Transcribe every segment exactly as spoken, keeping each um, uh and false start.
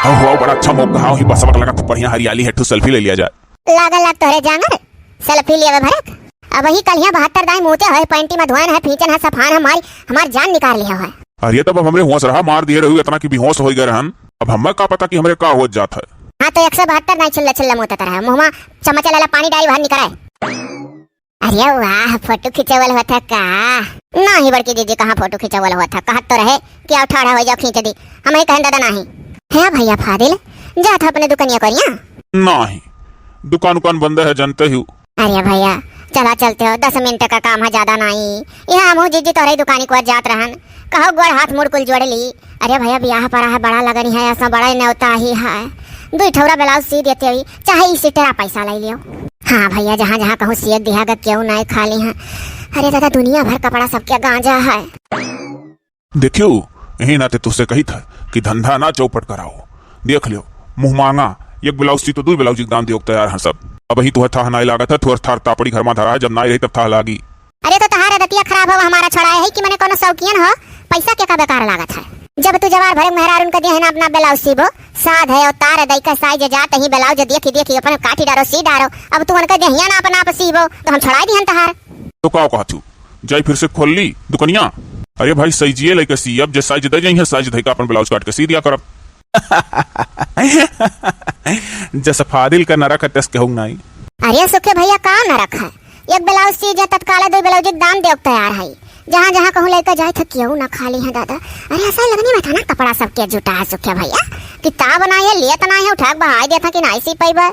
अहो, बड़ा अच्छा मौका है, वही बसवा लगा, बढ़िया हरियाली है, ठू selfie ले लिया जाए। लागल लाग तोहरे जांगर, selfie लेवे भरक। अबही कलिया बहत्तर दाई मूते होए, पैंटी में धोएन है, फींचन है, सफान है, हमारी, हमार जान निकाल लिया है। अरे तब अब हमरे होश रहा, मार दिए रहू इतना कि बेहोश होइ गए रहन। अब हमें का पता कि हमरे का होत जात है। हाँ तो एक सौ बहत्तर दाई छिल्ला छिल्ला मूतत रहे, मुँह में चम्मच लाला पानी डारी बाहर निकले। अरे वाह, फोटो खिंचावल होत है का? नाही बड़की जीजी, कहाँ फोटो खिंचावल होत है? कहत तो रहे कि आओ ठाढ़ा हो जाओ, खींच दी। हमही कहन दादा नाही। हे भैया फादिल, जात हो अपने दुकनिया करिया? नाही, दुकान उकान बंद है, जानते ही। अरे भैया, चला चलते हो, दस मिनट का काम है, ज्यादा नाही। यहाँ हमहू जीजी तोहरे दुकानी को जात रहन, कहो गोड़ हाथ मुड़ कुल जोड़ ली। अरे भैया, बियाह पड़ा है, बड़ा लगनी है, ऐसा बड़ा नेवता ही है। दुई ठौरा ब्लाउज सी देते हुई, चाहे इसी तरह पैसा ले लियो। हाँ भैया, जहाँ जहाँ कहूँ सियत दिहा गा, केहू नाई खाली है। अरे दादा, दुनिया भर कपड़ा सबके गांजा है। देखियो, यही नाते तुझसे कही था कि धंधा ना चौपट कराओ। देख लियो, मुँह मांगा, एक ब्लाउज सी तो दुई ब्लाउज के दाम दियो तैयार हैं सब। अबही तुहे थाह नाई लागत है, थोर थार तापड़ी घर में धरा है, जब नाई रही तब थाह लागी। अरे तो तहार आदतिया खराब हो, हमारा छोड़ा है कि मने कोनो शौकियन हो, पैसा के का बेकार लागत है। जब तू जवार भरे मेहरारून के देह ना अपना ब्लाउज सीबो, साध है और तार है, दई का साइज जात ही ब्लाउज देखी देखी अपन काठी डारो, सी डारो। अब तू उनके देहिया ना अपना आप सीबो तो हम छोड़ाई दिहन तहार। तो का कहत हूँ, जाई फिर से खोल ली दुकनिया? अरे भाई, साइजिए लेके सी, अब जे साइज दे जाई है, साइज धई का अपन ब्लाउज काट के सी दिया करब। जस फादिल का नरक है, तस केहू नाई। अरे सुखे भैया, का नरक है? एक ब्लाउज सी जे तत्काल दुई ब्लाउज के दाम देव तैयार है। जहाँ जहाँ कहूँ लेके जाए थे, केहू ना खाली है दादा। अरे ऐसा लगनी में था ना, कपड़ा सबके जुटा है सुखे भैया, कि ता बनाए लेत ना है, उठा के बहाई देता कि नाई सी पैबा।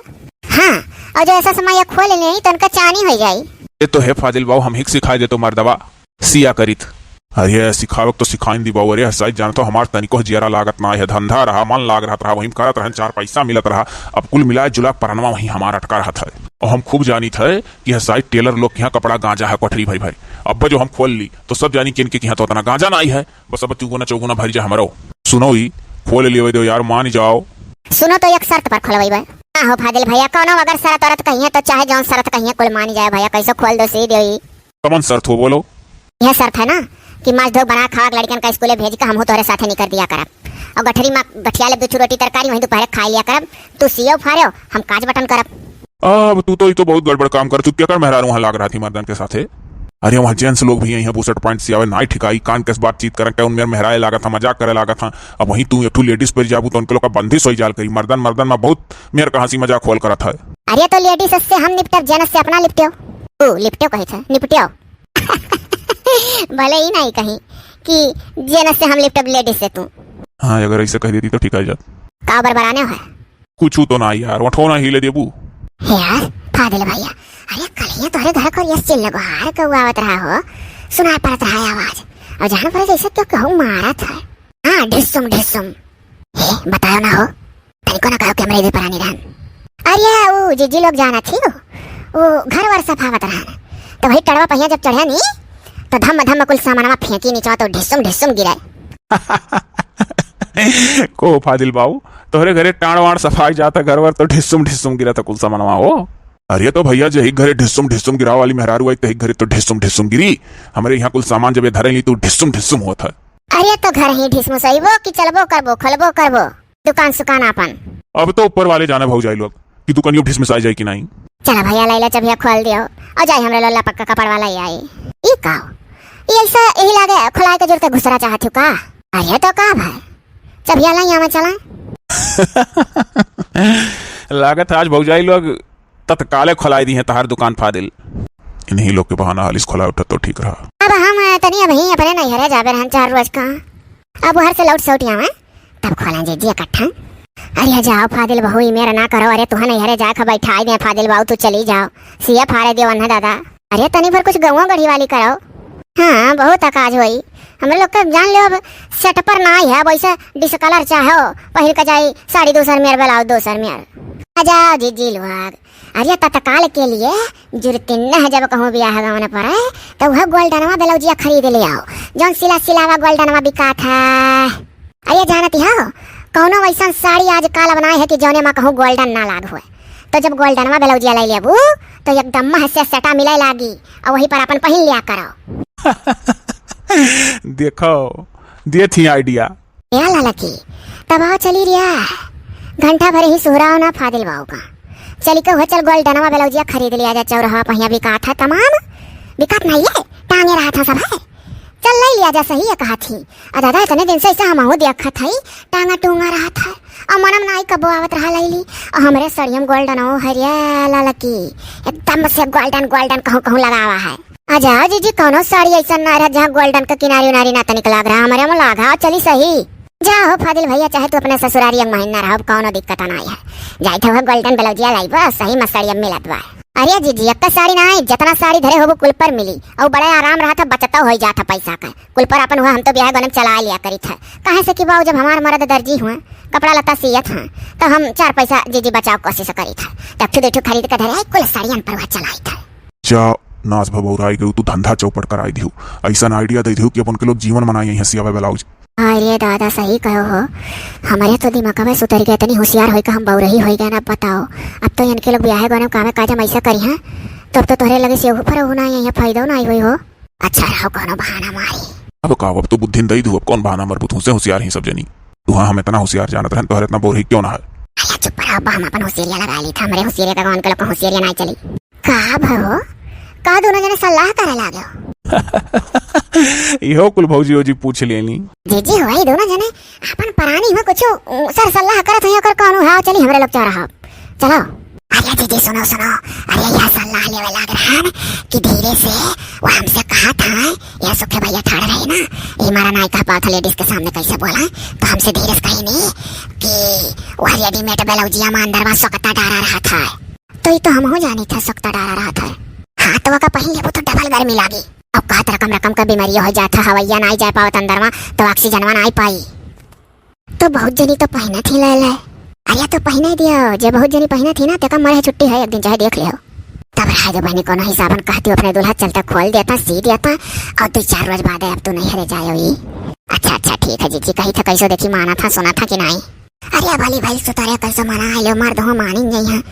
हाँ, और जो ऐसा समय ये खोल ले तो उनका चानी हो जाई। ये तो है फादिल बाबू, हम ही सिखाई दे तो मर्दवा सिया करित। अरे सिखावक तो सिखाइन दी बाबू। अरे साइज जानत हो, हमार तनिको जियरा लागत ना है, धंधा रहा, मन लाग रहत रहा, वहीं करत रहन, चार पैसा मिलत रहा। अब कुल मिलाए जुला परनवा वहीं हमार अटका रहत है। और हम खूब जानित है कि यह साइज टेलर लोग के यहाँ कपड़ा गांजा है कोठरी भरी भरी। अब जो हम खोल ली तो सब जानी कि इनके यहाँ तो उतना गांजा ना आई है। बस अब तिगुना चौगुना भरी जा हमरो। सुनो ई, खोल लेवे दो यार, मान जाओ। सुनो तो एक शर्त पर खोलवाई बा। ना हो फादिल भैया, कौनो अगर शर्त औरत कही है तो चाहे जौन शर्त कही है कुल मान जाए भैया, कैसे खोल दो सी दे। कमन शर्त हो बोलो? यह शर्त है ना कि माछ धोक बना खावा के लड़कन का स्कूले भेज के हमहू तोहरे साथे निकर दिया करब। और गठरी में गठिया ले दू ठो रोटी तरकारी वहीं दोपहरे खा लिया करब। तू सियो फाड़ो, हम काज बटन करब। अब तू तो, ई तो बहुत गड़बड़ काम कर। तू केकर मेहरारू वहाँ लाग रहा थी मर्दन के साथे? अरे वहाँ gents लोग भी हैं, यहाँ बुशर्ट पैंट सियावे नाई ठिकाई, कान के बातचीत करन के उनमें मेहराए लागत था, मजाक करे लागत था। अब वहीं तू एक ठो लेडीज पर जाबू तो उनके लोग का बंदिश हो जाल करी। मर्दन मर्दन में बहुत मेर का हंसी मजाक होल करत है। अरे तो लेडीज से हम निपटब, जेंट्स से अपना लिपटियो। ओ, लिपटियो कही थे, निपटियो। भले ही नहीं कहीं कि जेंट्स से हम लिपटब लेडीज से तू। हाँ, अगर ऐसे कह देती तो ठीक आ जात। का बरबराने हो? कुछ तो ना यार, वठो ना हिले देबू। हे यार, फादिल भैया, अरे कल ही तोहरे घर को ये चिल्ला गुहार के आवत रहा हो, सुनाई पड़त रहा है आवाज। और जान पड़े जैसे क्यों कहूँ मारत है। हाँ, ढिस्सुम ढिस्सुम। हे, बताओ ना हो, तनिको ना कहो कैमरे दे परानी रहन। अरे, वो जीजी लोग जाना थी वो, वो घर वर सफावत रहन। तो वही टड़वा पहिया जब चढ़े नी, तो धम धम कुल सामानवा फेंकी नीचवा तो ढिस्सुम ढिस्सुम गिरे। को फादिल बाबू, तोहरे घरे टाण वाण सफाई जाता घर वर तो ढिस्सुम ढिस्सुम गिरा था कुल सामानवा हो। अरे तो भैया, जही घरे ढिस्सुम ढिस्सुम गिरावे वाली मेहरारू आई, तही घरे तो ढिस्सुम ढिस्सुम गिरी। हमरे यहाँ कुल सामान जब ये धरे ली तो ढिस्सुम ढिस्सुम होत है। अरे तो घर ही ढिसमुसइबो कि चलबो करबो, खोलबो करबो दुकान सुकान आपन। अब तो ऊपर वाले जाने भौजाई लोग कि दुकानियों ढिसमिसाई जाए कि नहीं। चला भैया, लैला चबिया खोल दियो और जाए हमरे लोला पक्का कपड़ वाला ही आई। ई का हो? ई ऐसा यही लागे खोलाए के जुरते घुसरा चाहत हो का? अरे तो का भाई, चबिया लाई आवे चला। लागत है आज भौजाई लोग तत्काले खोलाई दी हैं तहार दुकान फादिल। इन्हीं लोग के बहाना हालिस खोला उठत तो ठीक रहा। अब हम तनी अबही अपने नैहरे जाबे रहन चार रोज का। अब हर से लौट सौट आवे, तब खोला जे जी इकट्ठा। अरे जाओ फादिल बहू, ई मेरा ना करो। अरे तुहा नैहरे जाए खा बैठा आई दे फादिल बाबू, तू चली जाओ, सिया फाड़े दियो वन्हा दादा। अरे तनी भर कुछ गौवा गढ़ी वाली करो। हाँ, बहुत अकाज होई। हमरे लोग के जान लियो अब सेट पर ना आई है, वैसे डिस कलर चाहो, पहिर के जाई साड़ी दोसर मेर, ब्लाउज दोसर मेर। आ जाओ जीजी लोग, अरे तत्काल के लिए जुरतिन्ना है, जब कहूँ बियाह गवन पड़े तो वह गोल्डनवा ब्लाउजिया खरीद ले आओ, जौन सिला सिलावा गोल्डनवा बिकात है। अरे जानती हो, कौनो वैसन साड़ी आजकल बनाए है कि जौने मा कहूँ गोल्डन ना लाग हुए। तो जब गोल्डनवा ब्लाउजिया ले लेबू तो एकदम मह से सटा मिले लागी और वही पर अपन पहिन लिया करो। देखो, दिए थी आइडिया। ए लालकी, तब आओ चली रिया। घंटा भर ही सुहराव ना फादिल बाऊ का। चली के हो चल गोल्डनवा ब्लाउजिया खरीद लिया जा, चौराहा पहिया बिकात है तमाम। बिकात नहीं है, टांगे रहा था सब है। चल ले लिया जा, सही है कहा थी। आ दादा इतने दिन से ऐसे हमहू देखत हई, टांगा टूंगा रहा था। आ मनम नाई कबो आवत रहा लैली। आ हमरे सड़ियम गोल्डनवा हरिया ललकी, एकदम से गोल्डन गोल्डन कहूँ कहूँ लगावा है। आ जाओ जीजी, कौनो साड़ी ऐसा ना रहा जहाँ गोल्डन के किनारी उनारी ना तनिक लाग रहा, हमरे में लागा चली सही। जा हो फादिल भैया, चाहे तू अपने ससुरारी एक महीना रहो, कौनो दिक्कत ना है। जाइत हो गोल्डन ब्लाउजिया लाई बस, सही में साड़ी अब मिलत बा। अरे जीजी, एक साड़ी ना है, जितना साड़ी धरे होबो कुल पर मिली, और बड़ा आराम रहा था, बचत हो जात था पैसा का। कुल पर अपन हुआ हम तो ब्याह गौने में चला लिया करी था, काहे से कि बाऊ जब हमार मर्द दर्जी हुआ, कपड़ा लत्ता सियत हैं, तो हम चार पैसा जीजी बचाव कोशिश करी था, तब ठू दू ठू खरीद के धरे आई, कुल साड़ियन पर हुआ चलाई था। जा, नास भा बउराई गयू, तू धंधा चौपट कराई दिहू। ऐसन idea दे दिहू कि अपन के लोग जीवन मनाई यहाँ सियावे ब्लाउज। अरे दादा, सही कहो हो, हमरे तो दिमागवा से उतर गया, इतनी होशियार होई का हम बउरही होई गए ना। अब बताओ, अब तो इनके लोग ब्याहे गौने कामे काजे में ऐसा करी हैं, तो अब तो तोहरे लगे से एहू पर ना आई, फायदा ना आई होई हो। अच्छा रहो, कोनो बहाना मारी। अब का, अब तो बुद्धिन दे दिहू, अब कौन बहाना मरबू, तुहसे होशियार ही सब जनी। तू हाँ, हम इतना होशियार जानत रहन, तोहरे इतना बउरही क्यों ना है? अरे चुप रहो, अब हम अपन होशियारिया लगा ली था, हमरे होशियारिया का उनके लोग का होशियारिया ना चली। का भो, का दोनों जने सलाह करे लागे हो? इहो कुल भौजी ओजी पूछ लेनी। जीजी हो, ई दोनों जने अपन परानी हुआ कुछ सर सलाह करत है, ओकर कौनो हाव चली हमरे लोग चौराहा। चलो। अरे जीजी सुनो, सुनो, अरे यह सलाह लेवे लाग रहा है कि धीरे से वो हमसे कहा था, यह सुखे भैया ठाड़ रहे ना, ये हमारा नाई कह पावत लेडीज के सामने कैसे बोला, तो हमसे धीरे से कही नहीं कि वह रेडीमेड ब्लाउजिया में अंदर में सोकता डारा रहा था। तो ये तो हमहू जानी था, सोकता डारा रहा था। हाँ, तो ओका पहिन लेबू तो डबल गर्मी लागी। अब कहत रकम रकम का बीमारी हो जात है, हवैया ना आई जाए पावत अंदर में, तो ऑक्सीजनवा ना आई पाई। तो बहुत जनी तो पहिनत ही ले ले। अरे तो पहिने दियो, जे बहुत जनी पहिनत ही ना, तेका मरे छुट्टी है, एक दिन चाहे देख लियो। तब रह जो बहनी, कोनो हिसाबन कहती अपने दूल्हा चलता खोल देता, सी देता, और दो चार रोज बाद अब तू नहीं हरे जाए। अच्छा अच्छा ठीक है जीजी, कही था कैसो देखी माना था, सुना था कि नहीं। अरे अब वाली भाई सुतारे कैसे मना है, लो मर्द हो मानी नहीं है।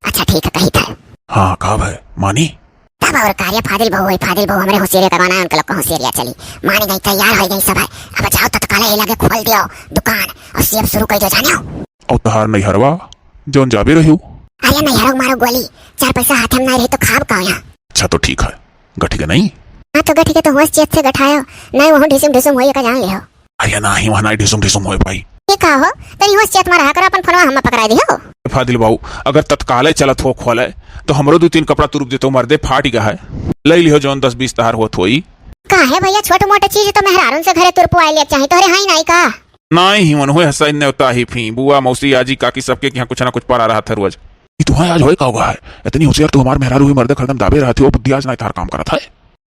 अच्छा ठीक है, कही था। हाँ, का भाई, मानी? तब और कार्य फादिल बहू है, फादिल बहू हमरे होशियारी करवाना है, उनके लोग का होशियारिया चली। मानी गई, तैयार हो गई सब है। अब जाओ तत्काल ही लगे खोल दियो दुकान और सेब शुरू कर दियो, जाने हो। और तहार नैहरवा जौन जाबे रही हो? अरे नैहरवा मारो गोली, चार पैसा हाथ में नहीं रही तो खाब का यहाँ। अच्छा तो ठीक है, गठी के नहीं? हाँ तो गठी के तो होश चेत से गठायो, नहीं वहाँ ढिसुम ढिसुम होई का जान ले हो। अरे नाही, वहाँ नाही ढिसुम ढिसुम होए भाई। ये का हो? तनी होश चेत में रहा करो, अपन फोनवा हम्मा पकड़ाई दिहो। फादिल बाबू, अगर तत्काले चलत हो खोले, तो हमरो दू तीन कपड़ा तुरुप देतो, मर्दे फाट गया है। ले लिहो जौन दस बीस तहार होत होई। का है भैया, छोट मोट चीज तो मेहरारून से घरे तुरपवाए ले चाही, तोहरे हाई नाई का? नाई ही मन होए हसाई नेवता ही फी, बुआ, मौसी, आजी, काकी सबके यहाँ कुछ ना कुछ पड़ा रहा था रोज। ई तुहां आज होए का हुआ है? इतनी होशियार तू हमार मेहरारू हुई, मर्दे हरदम दाबे रहती हो, बुद्धि आज ना थार काम करत है।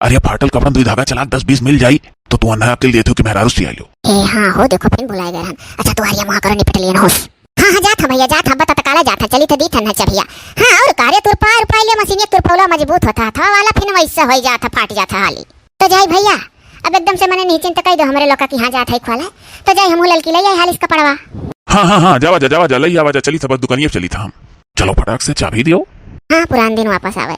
अरे फाटल कपड़न दुई धागा चलाक दस बीस मिल जाई, तो तू अन्हा अकेल देत हो कि मेहरारू सियाइलो। ए हाँ हो, देखो फिर बुलाए गए हम। अच्छा तू हरिया मुहा करो, निपट लिए होश। हाँ हाँ, जात है भैया, जात है, बता तकाला जात है, चली तो दी थन है चभिया। हाँ और कार्य तुरपा रुपा ले मशीनिया तुरपौला मजबूत होता है, थवा वाला फिर वैसा हो जात है, फाट जात है हाली। तो जाई भैया, अब एकदम से मने निश्चिंत कह दो, हमरे लोका की यहाँ जात है खोले, तो जाई हमहू ललकी ले आई हालिस कपड़वा। हाँ हाँ हाँ, जावा जा, जावा जा, ले आवा जा, चली था बस दुकानिया पे चली था हम। चलो फटाक से चाबी दियो। हाँ, पुरान दिन वापस आवे।